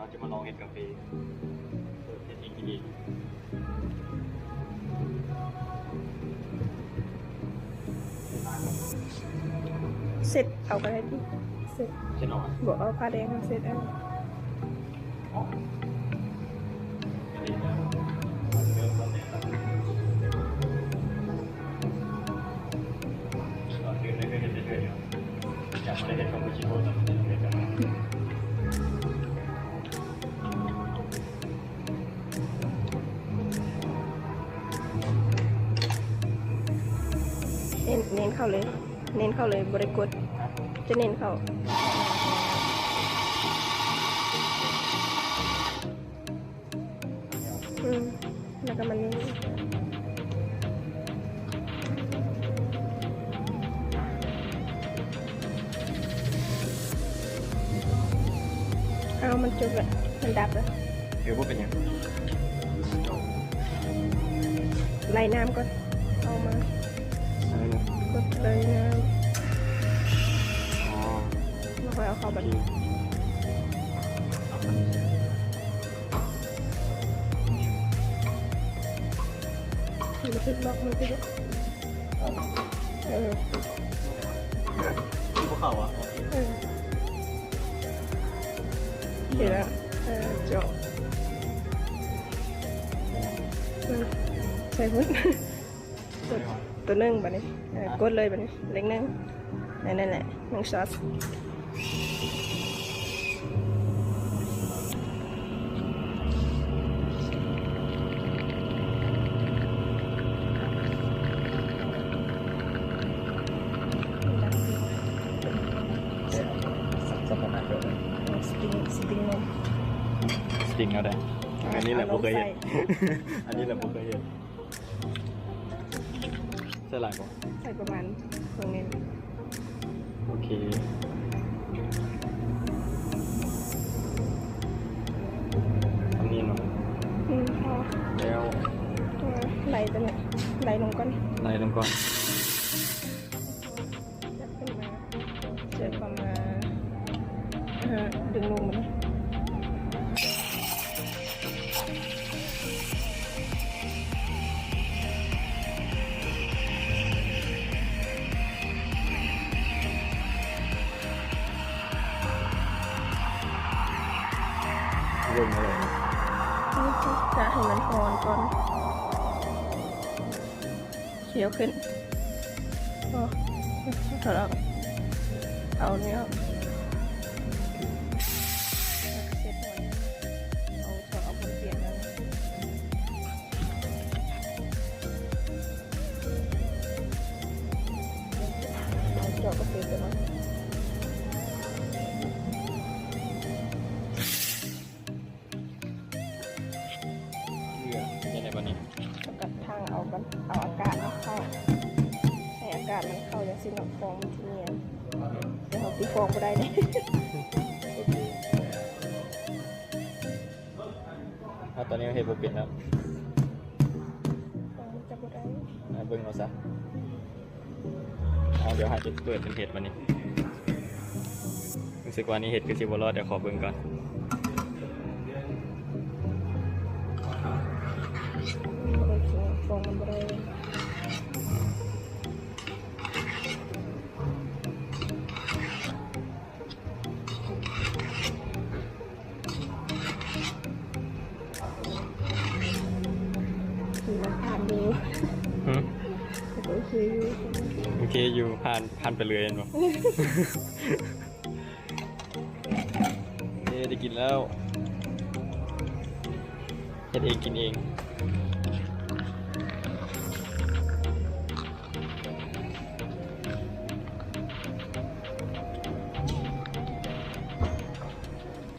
ເຮົາຈະມາລອງເຮັດກາເຟ ເຮັດເອງກິນເອງ. ເຊັດເອົາກໍໄດ້ຕິ ເຊັດ ເຊັດເອົາ ບໍ່ເອົາຜ້າແດງ ເຊັດເອົາ. ເນັ້ນ ເນັ້ນເຂົ້າເລີຍ ເນັ້ນເຂົ້າເລີຍ ບໍ່ໄດ້ກົດ ຈະເນັ້ນເຂົ້າ. ອືມ ແລ້ວກໍມານີ້ ເອົາ ມັນຈົບລະ ມັນດັບລະ. ເອີ ບໍ່ເປັນຫຍັງ ໄລ່ນ້ຳກ່ອນ ເອົາມາ ໄລ່ນ້ຳ ກົດໄລ່ນ້ຳ ອໍ ແລ້ວຄ່ອຍເອົາເຂົ້າບັດນີ້. ມັນຖືກລັອກມັນຄື ເອີ ບໍ່ເຂົ້າອະ ເອີ ໂອເຄລະ ເອີ ເຈາະ ເອີ ໃສ່ໝົດ ກົດຕົວໜຶ່ງບັດນີ້ ເອີ ກົດເລີຍບັດນີ້ ເລກໜຶ່ງ ນັ້ນແຫຼະ ໜຶ່ງຊັອດ. ສະຕິງ ສະຕິງນົມ ສະຕິງເອົາໄດ້ ອັນນີ້ແຫຼະບໍ່ເຄີຍເຮັດ ອັນນີ້ແຫຼະບໍ່ເຄີຍເຮັດ. ໃສ່ຫຼາຍບໍ່? ໃສ່ປະມານເຄິ່ງໜຶ່ງ. ໂອເຄ ທຳນີ້ເນາະ. ອືມ ພໍແລ້ວ ເອີ ໄລ່ຕົວນີ້ ໄລ່ລົງກ່ອນ ໄລ່ລົງກ່ອນ. ຈັບຂຶ້ນມາ ເຊື່ອມປະມານ ອ່າ ດຶງລົງມາເນາະ. ເບິ່ງເອົາເລີຍ ກະໃຫ້ມັນຮ້ອນກ່ອນ. ຂຽວຂຶ້ນ ໂອ້ ຖອດອອກ ເອົານີ້ອອກ ເຊັດໃໝ່ ເອົາຖອດອອກໝົດ ປ່ຽນແລ້ວ ເອົາເຈາະກາເຟຕົວນັ້ນ. ເຫຼືອເປັນຈັ່ງໃດບັດນີ້? ເຮົາກໍທັງເອົາມັນ ເອົາອາກາດມັນເຂົ້າ ໃຫ້ອາກາດມັນເຂົ້າຈັ່ງຊີ້ເນາະ ຟອງມັນຊິງຽນ ແຕ່ເຮົາຕີຟອງບໍ່ໄດ້ເດ້. ໂອເຄ ເຮົາຕອນນີ້ເຮັດບໍ່ເປັນແລ້ວ ຟອງມັນຈະບໍ່ໄດ້ ເອົາເບິ່ງເອົາຊະ. ເອົາ ດຽວເຮົາຈະເປີດເປັນເຮັດບັດນີ້ ຮູ້ສຶກວ່ານີ້ເຮັດຄືຊິບໍ່ລອດ ດຽວຂໍເບິ່ງກ່ອນ. ຟອງມັນບໍ່ໄດ້. ຖືວ່າຜ່ານຢູ່ ຫື? ໂອເຄຢູ່ ໂອເຄຢູ່ ຜ່ານ ຜ່ານໄປເລີຍແມ່ນບໍ່? ເອີ ໄດ້ກິນແລ້ວ ເຮັດເອງກິນເອງ.